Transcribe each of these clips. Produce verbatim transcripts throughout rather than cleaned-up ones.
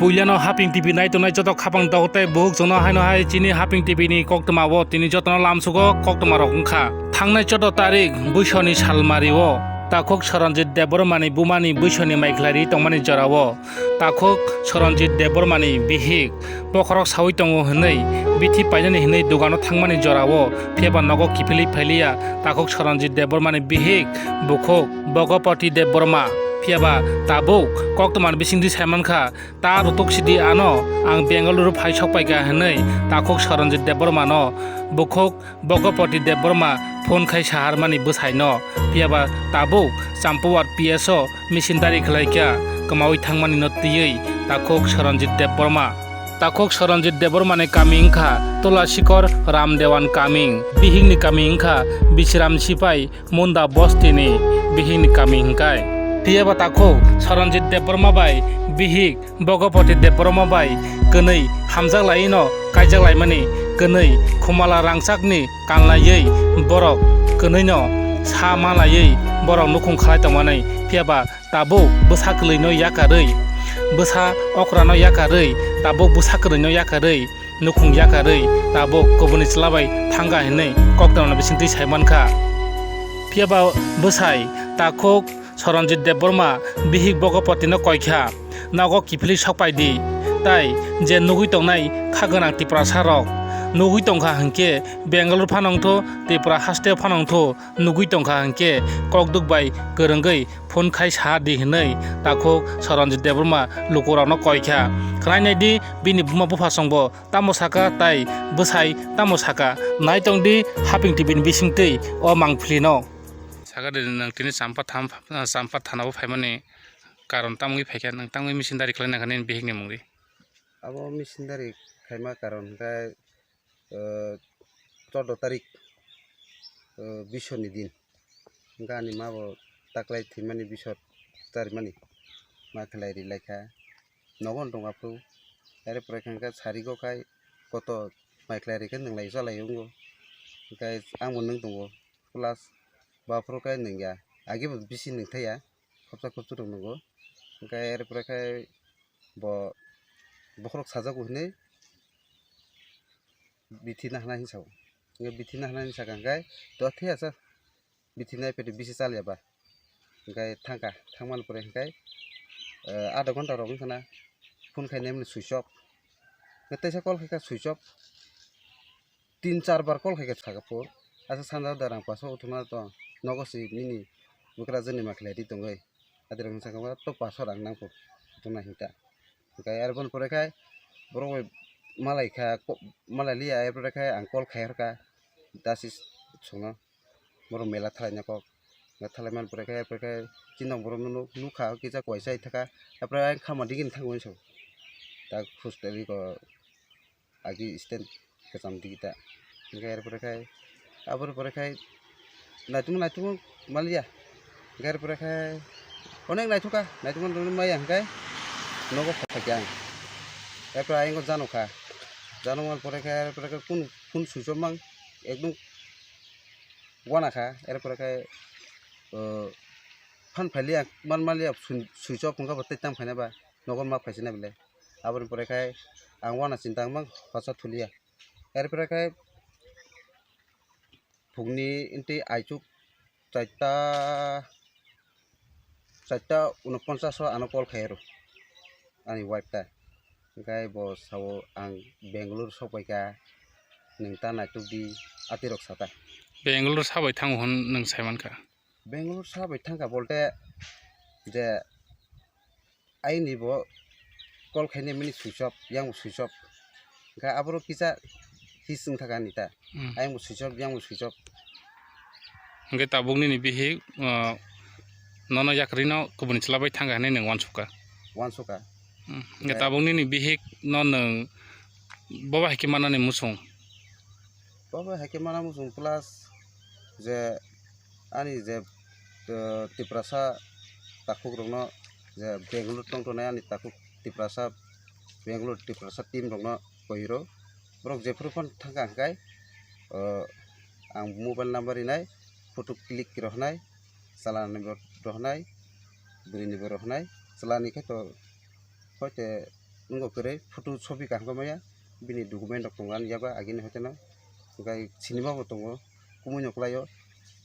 Puilano Haping T V nai tongnai joto khapang dok tei buhuk chwngno haino hai chini Haping T V ni koktwma o tini jotono lamsugo koktwma rok wngkha. Thangnai choudo tarik Buisoni salmari o takhuk Soronjit Debbarma ni buma ni Buisoni maikhlai ri tongmani jora o takhuk Soronjit Debbarma ni bihik bokhorok saui tongo hwnwi bithi painani hwnwi dogano thangmani jora o phiyaba nogo kiphilwi phailiya takhuk Soronjit Debbarma ni bihik bukhuk Bhagapati Debbarma. Phiyaba tabuk koktwma ni bisingtwi saimankha ta rutuk sidi ano ang Bengaluru phai sokpaikha hwnwi takhuk Soronjit Debbarma no bukhuk Bhagapati Debbarma phone khai saharmani bwsaino, phiyaba tabuk Champawat P S o misindari khlaikha kwmaui thangmanino twiwi takhuk Soronjit Debbarma. Takhuk Soronjit Debbarmani kami wngkha Tulasikor Ramdewan kami, bihikni kami wngkha Bisram Sipai Munda bostini bihikni kami hwnkhe. Phiyaba takhuk Soronjit Debbarma bai bihik Bhagapati Debbarma bai kwnwi hamjak laino kaijak laimani kwnwi khumala rangchakni kanlaiwi borok kwnwino sa malaiwi borok nukhung khalai tongmani, phiyaba tabuk bwsa kwlwino yakarwi, bwsa okrano yakarwi, tabuk bwsa kwrwino yakarwi, nukhung yakarwi, tabuk kubuni chwla bai thangkha hinwi koktwmano bisingtwi saimankha. Phiyaba bwsai takhuk Soronjit Debbarma bihik Bhagapatino koikha, nogo kiphilwi sokpai di. Tai je nugwi tongnai kha gwnang Tiprasa rok nugwi tongkha hinkhe Bengaluru phano wngthu, Tripura hasteo phano wngthu, nugwi tongkha hinkhe kokduk bai kwrwngwi phone khai sa di hinwi takhuk Soronjit Debbarma lukurokno koikha. Khwnai nai di bini buma bupha chwngbo tamo saka tai bwsai tamo saka. Nai tong di Haping T V ni bisingtwi o mangphlino. Saka de nwng tini Champa tham, Champa thana o phaimani karon tamo wngwi phaikha, nwng tamo wngwi misindari khlaina kha nini bihikni mungwi? Abo misindari khaima karon hwnkhe, eh, choudo tarik, eh, Bisoni din. Hwnkhe ani ma bo taklai thwimani bisor charimani ma khlai ri laikha. Nogo wng tong aphuru. Are pore khe hwnkhe sarigo khai koto mai khlai ri khe nwnglai chalai wngo. Hwnkhe ang bo nwng tongo. Plus bo aphuru khe nwngya. Age bo bisi nwngthaya. Khopsa khopsa rok nwngo. Hwnkhe are pore khe bo bokhorok sajago hinwi bithi nahna hinwi sao. Hwnkhe bithi nahna hinwi sakha hwnkhe to thwi asa bithi nai pete bisi chaliya ba. Hwnkhe thangkha, thangmani pore hwnkhe, eh, adha ghonta rok wngkha na phone khainai mani switch off. Hwnkhe teisa call khaikha switch off. Tin char bar call khaikha sakha phone. Asa sanja da rang paso uthuma to nogo si nini bwkrajwkni ma khlai ri tongwi. Adirok hinwi sakha to paso rang nangkho uthumna hinta. Hwnkhe arboni pore khai borok bai malai kha, ko-, malai liya, er pore khai ang call khai rwkha dasi songno. Borok mela thalaina kok, mela thalai man pore khai, er pore khai chini nok borok no nuk, nukha kisa kuaisa hai thaka, er pore ayang khama digi thangwi so tak hostel ko agi stand kwcham digi ta, hwnkhe er pore khai aboni pore khai naitugma naitugma maliya, hwnkhe er pore khai onek naitugkha, naitugma naitugma maya hwnkhe nogo phaikha ang, er pore ayang jano kha, jano man pore khai er pore khai kunu phone switch off mang ekdum wana kha, er pore khai, uh, phan phailiya, man maliya, swi-, switch off wngkha bo tei tang phaina ba, nogo ma phaisina bele. Aboni pore khai ang wana chinta wngmang hosa thuliya. Er pore khai phungni inti aichuk chaita, chaita unoponchas o ano call khai rw ani wife ta. Hwnkhe bo sao ang Bangalore sokpaikha, nwng ta naitukdi, atirok sata. Bangalore sabai thango hwn nwng saimankha? Bangalore sabai thangkha bolte je aini bo call khainai mini switch off, yang bo switch off. Hwnkhe aboro kisa his wngthaka ani ta. Hmm. Ayang bo switch off, yang bo switch off. Hwnkhe tabuk nini bihik, uh, nono yakrino kubuni chwla bai thangkha hinwi nwng uansukha? Uansukha. Hmm. Hwnkhe tabuk nini bihik no nwng bobo hai khe manani muchung? Bobo hai khe mana muchung plus je ani je, uh, Tiprasa takhukrokno je Bangalore tongthoknai ani takhuk Tiprasa, Bangalore Tiprasa team rokno koi rw. Borok jephuru phano thangkha hwnkhe, o, ang mobile number rinai, photo click rohornai, chalani bo rohornai, bwrwini bo rohornai, chalani khe to hoite nungo kwrwi photo sobi kaham khe maya, bini document rok tongo ani yago agini hoiteno, hwnkhe sinima bo tongo, kumui no kwlaio.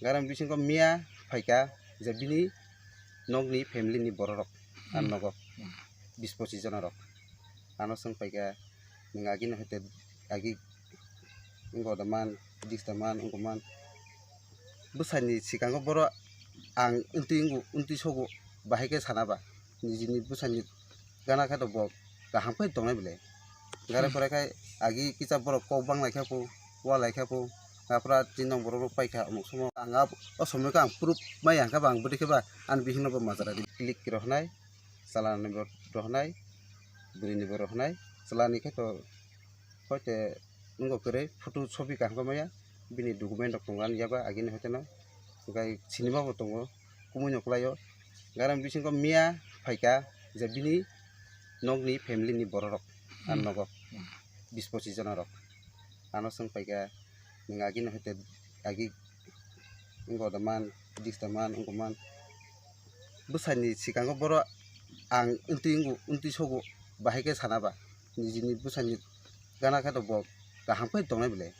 Gana bisingo miya phaikha je bini nokni family ni borok rok, ang Hmm. nogo Hmm. bis pochis jona rok. Ano swng paikha, nwng agini hoite agi wngkha da man, dis da man, wngkha man. Bwsani swkango borok ang wngtwi wngo, wngtwi sogo, bahai khe sana ba. Nijini bwsani gana khe to bo kaham khe tongnai bwle. Gare Hmm. pore khai agi kisa borok kok bang lai khe po, wa lai khe po. Gapra tin nong borok rok paikha omuk somo. Ang abo, o somoy khe ang proof mai ang khe ba ang bwdwi khe ba ani bihikno bo majra di. Click rohornai, chalani bo rohornai, bwrwini bo rohornai, chalani khe to hoite wngkha kwrwi photo sobi kaham khe maya, bini document rok tongo ani yago agini hoiteno, hwnkhe sinima bo tongo, kumui no kwlaio. Gana bisingo miya phaikha je bini nokni family ni borok rok, ang Hmm. nogo Hmm. bis pochis jona rok. Ano swng paikha, nwng agini hoite agi wngkha da man, dis da man, wngkha man. Bwsani swkango borok ang wngtwi wngo, wngtwi sogo, bahai khe sana ba. Nijini bwsani gana khe to bo kaham khe tongnai bwle.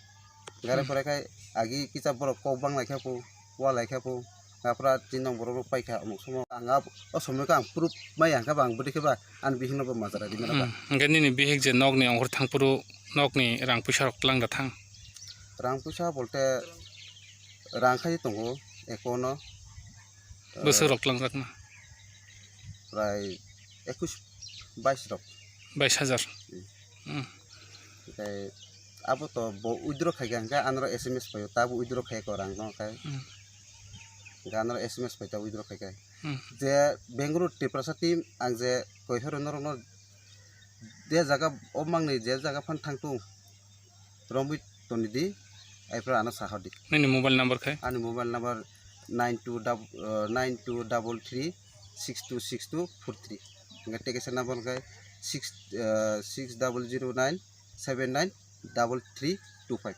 Gare Hmm. pore khai agi kisa borok kok bang lai khe po, wa lai khe po. Gapra tin nong borok rok paikha omuk somo. Ang abo, o somoy khe ang proof mai ang khe ba ang bwdwi khe ba ani bihikno bo majra di mano ba. Hmm. Hwnkhe nini bihik je nokni ongkhor thangphuru nokni rang puisa rok twlang da thang? Rang puisa bolte rang khai tongo account o. Bwswk rok twlang jakna? Prai ekus bais rok. Bais hajar. Hmm. Hmm. Tei abo to bo withdraw khai kha hwnkhe anoro S M S phaio, tabo withdraw khai ko rang no khai. Hmm. Hwnkhe anoro S M S phai ta withdraw khai khai. Hmm. Je Bengaluru Tiprasa team ang je koihoro norokno je jaga o mangni je jaga phan thang tung romwi toni di, aipra ano sahodi. Nini mobile number khai? Ani mobile number nine two double, uh, nine two double three six two six two four three. Hwnkhe tekesa number khai six, uh, six double zero nine seven nine double three two five.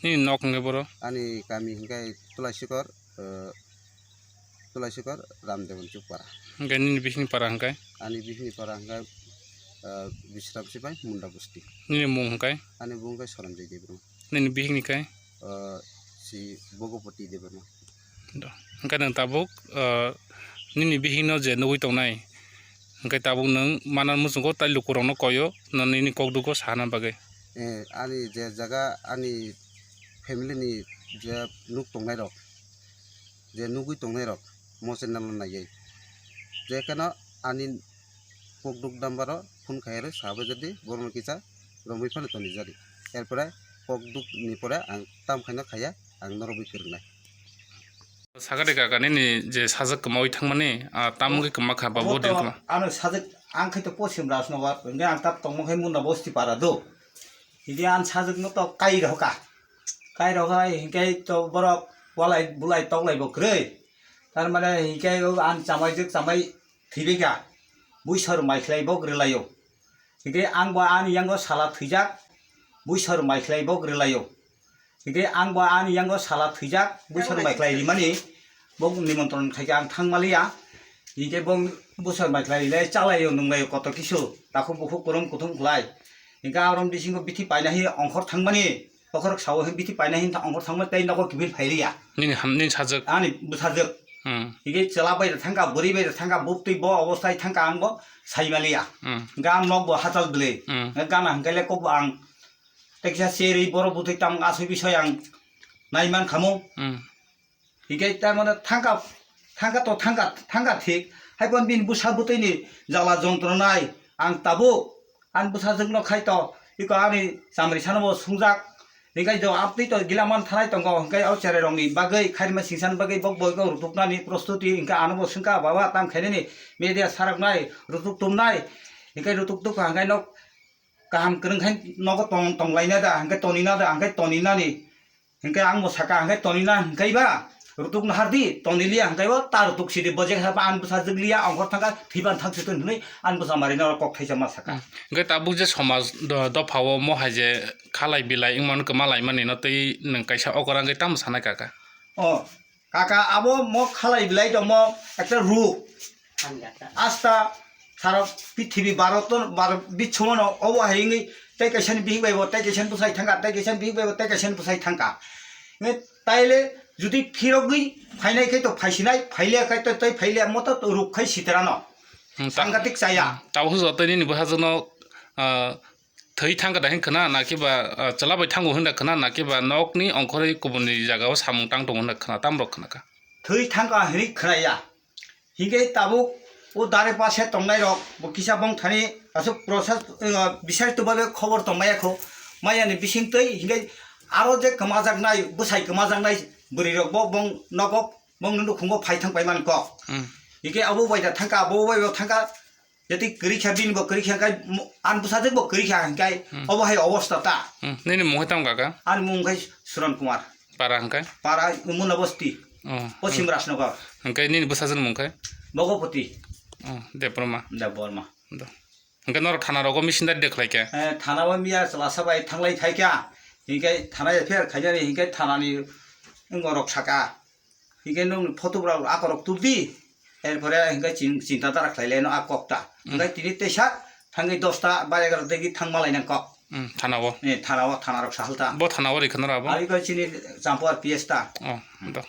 Nini nok hwnkhe boro? Ani kami hwnkhe Tulaisikor, uh, Tulaisikor Ramdevan Chuk para. Hwnkhe nini bihikni para hwnkhe? Ani bihikni para hwnkhe, uh, Bisram Sipai Munda Bosti. Nini mung hwnkhe? Ani mung hwnkhe Soronjoy Debbarma. Nini bihikni khe? Uh, si Bhagopati Debbarma. Do. Hwnkhe nwng tabuk, uh, nini bihikno je nugwi tongnai, hwnkhe tabuk nwng mana muchungo tai lukurokno koio, no nini kok dugo sana bagwi. Eh, ani je jaga ani family ni je nuk tongnai rok, je nugwi tongnai rok, mo channel no naiwi. Je kheno ani kokduk number o phone khai rw sa bai jadi borok no kisa romwi phano toni jadi. Erpore kokduk ni pore ang tam khaino khaya ang norok bai kwrwngnai. Sakha de kaka nini je sajak kwmawi thangmani, ah, tam wngwi kwma kha ba bo din kwma. Ano sajak ang khai to posim ras no ba, hwnkhe ang tap tongma khai munda bosti para do. Hidi ang sajak no to kai rw kha. Kai rw kha hwnkhe to borok walai bulai toklai bo kwrwi. Tar mane hwnkhe o ang chamai jwk chamai thwibai kha. Buisor mai khlai bo rwlaio. Hwnkhe ang bo ani yango sala thwijak, buisor mai khlai bo rwlaio. Hwnkhe ang bo ani yango sala thwijak, buisor mai khlai rimani bo nimontron khaikhe ang thangmaliya. Hwnkhe bo buisor mai khlai rilai chalaio nunglaio koto kisu, takhuk bukhuk kwrwng kuthum khlai. Hwnkhe arom bisingo bithi paina hi ongkhor thangmani. Bokhorok sao hwn bithi paina hwn ongkhor thangma tei nogo kiphil phailiya. Nini ham, nini sajak. Ani bwsajak. Hmm. Hingke chwla bai rw thangka, bwrwi bai rw thangka, buktwi bo obostai thangka ang bo saimaliya. Hmm. Hingke ang nok bo hachal bwlwi. Hmm. Hingke gana hingke le kok bo ang teksa cherwi borok bwtwi tamo asoi bisoi ang naiman khamu. Hmm. Hingke tar mane thangka, thangka to thangka, thangka thik. Hai bo bini bwsa bwtwini jala jontronai ang tabuk ani bwsajwkno khai to, iko ani chamri sano bo sungjak. Hingke jo amtwi to gila man thanai tongo, hingke o cherai rokni bagwi, khairima singsan bagwi bo boiko rutuknani prostuti, hingke ano bo swngkha, "Baba, tam khainani media saroknai, rutuk tumnai?" Hingke rutuk tukha hingke nok kaham kwrwng khai nogo tong, tonglaina da, hingke tonina da, hingke toninani. Hingke ang bo saka, hingke tonina hingke ba rutuk nahardi, toniliya hingke bo ta rutuk sidi, bo je haba ang bwsa jwkliya, ongkhor thangkha, thwiban thang situ hinwi ang bwsa marino kok thaisa ma saka. Hmm. Hingke tabuk je somaj do-, dopha o mo hai je khalai bilai wngmano kwma laimani no tei nwng kaisa okora hingke tamo sanai kaka? O, kaka abo mo khalai bilai tongmo ekta ruk. Asta sara pithibi Bharat, Bharat biswano obo hai wngwi tei kaisa ni bihik bai bo tei kaisa ni bwsai thangkha, tei kaisa ni bihik bai bo tei kaisa ni bwsai thangkha. Hingke taile jodi phirogwi phainai khe to phaisinai, phailiya khe to tei phailiya moto to ruk khai sitrano. Hmm, ta-, Sangatik chaya. Hmm, tabuk joto nini bwsajwkno, ah, thwi thangkha da hin khna, nakiba, ah, chwla bai thango hinda khna, nakiba nokni ongkhorwi kubuni jagao samung tang tongo hinda khna, tamrok khna kha. Thwi thangkha hinwi khnaya. Hingke tabuk o dare pase tongnai rok bo kisa bong thani aswk process, uh, bisarito babe khobor tong maya kho. Maya ni bising twi hingke aro je kwmajaknai, bwsai kwmajaknai bwrwi rok bo bong nogo bong nunu khungo phai thang pai man kok. Hmm. Hingke abo bai da thangka, abo bai bo thangka. Jadi kwrwi kha bini bo kwrwi kha hingke mo-, an bwsajwk bo kwrwi kha hingke Hmm. obo hai obosta ta. Hmm. Nini mung hai tamo kaka? Ani mung khai Suran Kumar. Para hingke? Para Muna Bosti. Oh. Poschim Rajnagar. Hingke nini bwsajwk mung khai? Bhagwati. Oh, Debbarma. Debbarma. Do. Hingke norok thana rogo missionary de khlai khe? Eh, thana o miya chwla sabai thanglai phai kha. Hingke thana F I R khainani hingke thanani wngorok saka. Hingke nwng photo rok akorok tubdi. Erpore hingke chin-, chinta dara khlai laino a kokta. Hmm. Hingke tini teisa thangwi dosta ba egarota degi thangma lainang kok. Hmm, thana o? Eh, thana o, thana rok sahalta. Bo thana o rikha norok abo? Ari ko chini Champuar P S ta. Oh, do.